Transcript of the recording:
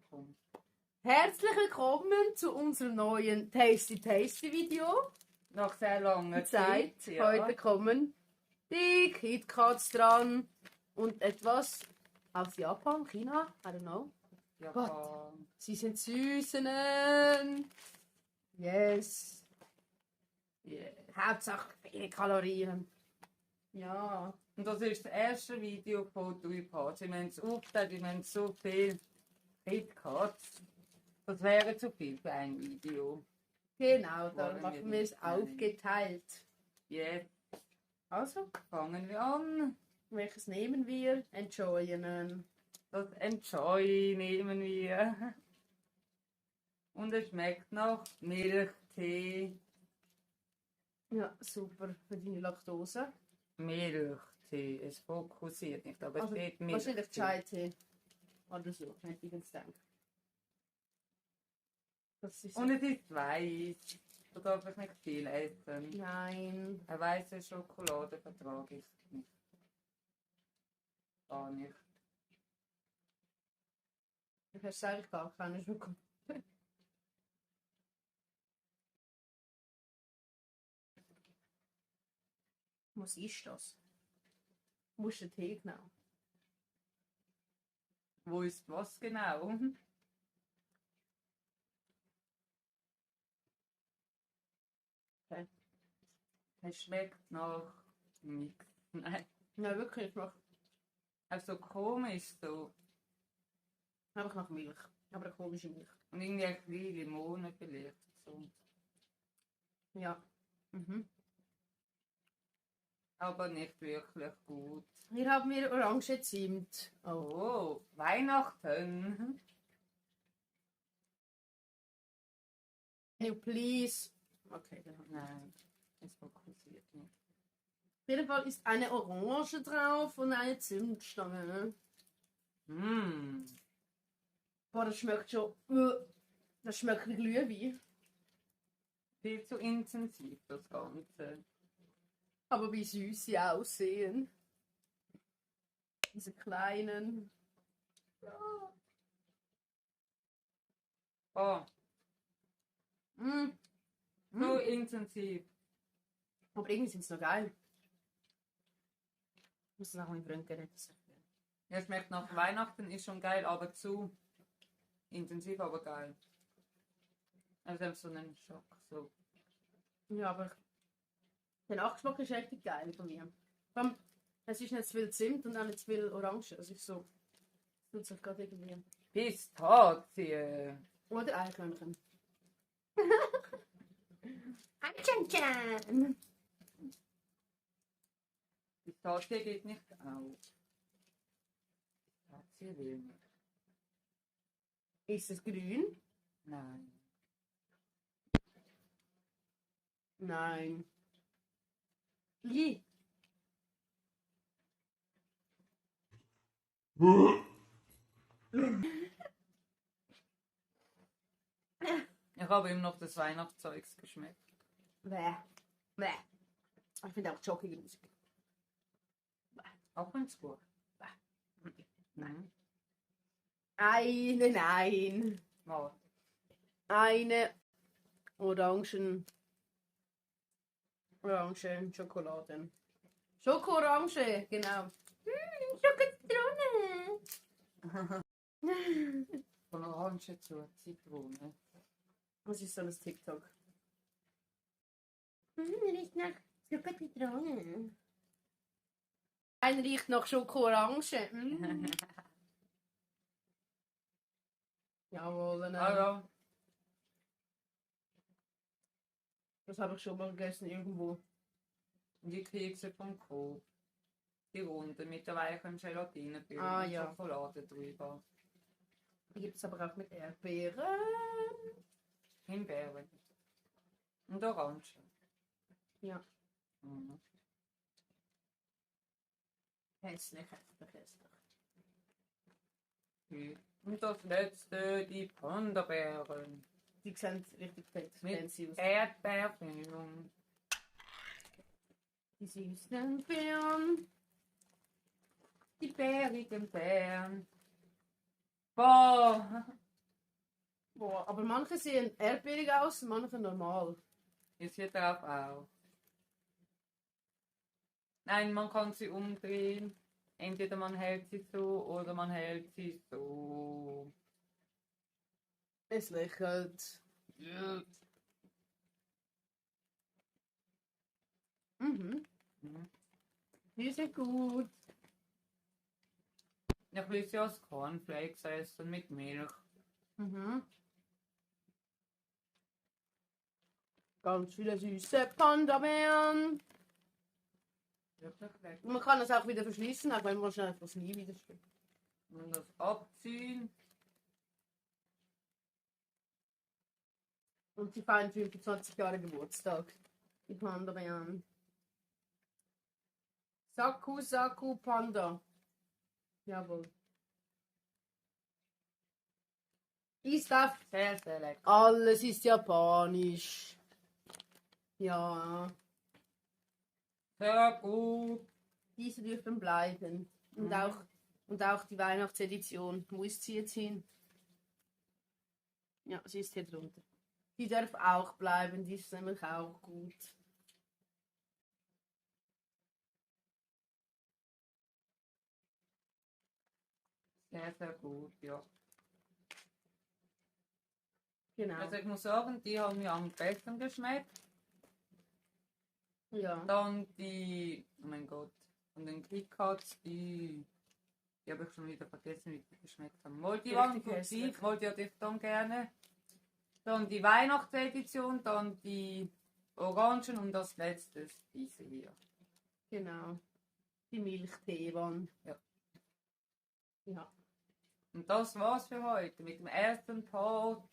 komm. Herzlich willkommen zu unserem neuen Tasty Video. Nach sehr langer Zeit. Zeit. Ja. Heute kommen die KitKats dran und etwas aus Japan, China, I don't know. Japan. Sie sind Süßenen. Yes. Yeah. Hauptsache viele Kalorien. Ja. Und das ist das erste Video von 3 Parts. Wir haben es aufgeteilt, wir haben so viel KitKats. Das wäre zu viel für ein Video. Genau, dann Wollen machen wir wir es nicht. Nein. aufgeteilt. Jetzt Also, fangen wir an. welches nehmen wir? Enjoyen. Das Enjoy nehmen wir. Und es schmeckt nach Milchtee. Ja, super für deine Laktose. Milchtee. Es fokussiert nicht, aber es Also, steht wahrscheinlich Milchtee. Chai-Tee. Oder so, hätte ich jetzt gedacht. Das ist Und es ist weiß. Da darf ich nicht viel essen. Nein. Eine weiße Schokolade vertrage ich nicht. Gar nicht. Ich habe eigentlich gar keine Schokolade. Was ist das? Wo ist der Tee genau? Wo ist was genau? Okay. Es schmeckt nach nichts. Nein. Ja, wirklich, Also komisch so. einfach nach Milch. Aber eine komische Milch. Und irgendwie ein bisschen Limone vielleicht. So. Ja. Mhm. Aber nicht wirklich gut. Hier haben wir Orange Zimt. Oh. Oh, Weihnachten. Can you please? Okay, dann haben wir. Nein, es fokussiert nicht. Auf jeden Fall ist eine Orange drauf und eine Zimtstange. Mm. Boah, das schmeckt schon. Das schmeckt wie Glühwein. Viel zu intensiv das Ganze. Aber wie süß sie aussehen. Diese kleinen. Ja. Oh, Mm. so intensiv. Aber irgendwie sind sie noch geil. Ich muss noch mit Freunden reden. Ja, schmeckt nach Weihnachten, ist schon geil, aber zu intensiv, aber geil. Also einfach so einen Schock. So. Ja, aber der Nachgeschmack ist richtig geil von mir. Vor allem, es ist nicht zu viel Zimt und auch nicht zu viel Orange. Also ich so. Das tut sich gerade irgendwie. Pistazie. Oder Eichhörnchen. Eichhörnchen! Pistazie geht nicht auf. Pistazie will nicht. Ist es grün? Nein. Nein. Wie? Ich habe ihm noch das Weihnachtszeugs geschmeckt. Bäh. Bäh. Ich finde auch Jockey grusig. Auch ganz gut. Nein. Nein. Mal. Eine Orangen Schokoladen. Schokoorange, genau. Schokozitrone. Von Orange zur Zitrone. Was ist so ein TikTok? Riecht nach Schokozitrone. Ein riecht nach Schokoorange. Jawohl, Ah ja. Das habe ich schon mal gegessen irgendwo. Die Kekse vom Coop. Die Runde mit der weichen Gelatine und ja. Schokolade drüber. Die gibt es aber auch mit Erdbeeren. Himbeeren. Und Orange. Ja. Mhm. Hässlich. Und das letzte, die Panda-Beeren. Die sehen richtig Mit fancy aus. Erdbeerfüllung. Die süßen Beeren. Die bärigen Beeren. Boah! Boah, aber manche sehen erdbeerig aus, manche normal. Ist hier drauf auch. Nein, man kann sie umdrehen. Entweder man hält sie so oder man hält sie so. Es lächelt. Ja. Mhm. Mhm. Die sind gut. Ich will sie als Cornflakes essen mit Milch. Mhm. Ganz viele süße Panda-Bären. Wirklich lecker. Man kann es auch wieder verschließen, auch wenn man wahrscheinlich das nie wieder steht. Und das abziehen. Und sie feiern 25 Jahre Geburtstag. Die Panda-Bären. Saku Saku Panda. Jawohl. Ist das Sehr, sehr lecker. alles ist japanisch. Ja, Sehr gut. diese dürfen bleiben. Mhm. Und auch die Weihnachtsedition. Wo ist sie jetzt hin? Ja, sie ist hier drunter. Die darf auch bleiben, die ist nämlich auch gut. Sehr, sehr gut, ja. Genau. Also ich muss sagen, die haben mir am besten geschmeckt. Ja. Dann die, oh mein Gott, von den KitKats, die habe ich schon wieder vergessen, wie die geschmeckt haben. Die waren Richtig gut, die hässlich. wollte ich dann gerne. Dann die Weihnachtsedition, dann die Orangen und das letzte ist diese hier. Genau. Die Milchteewanne. Ja. Ja. Und das war's für heute mit dem ersten Part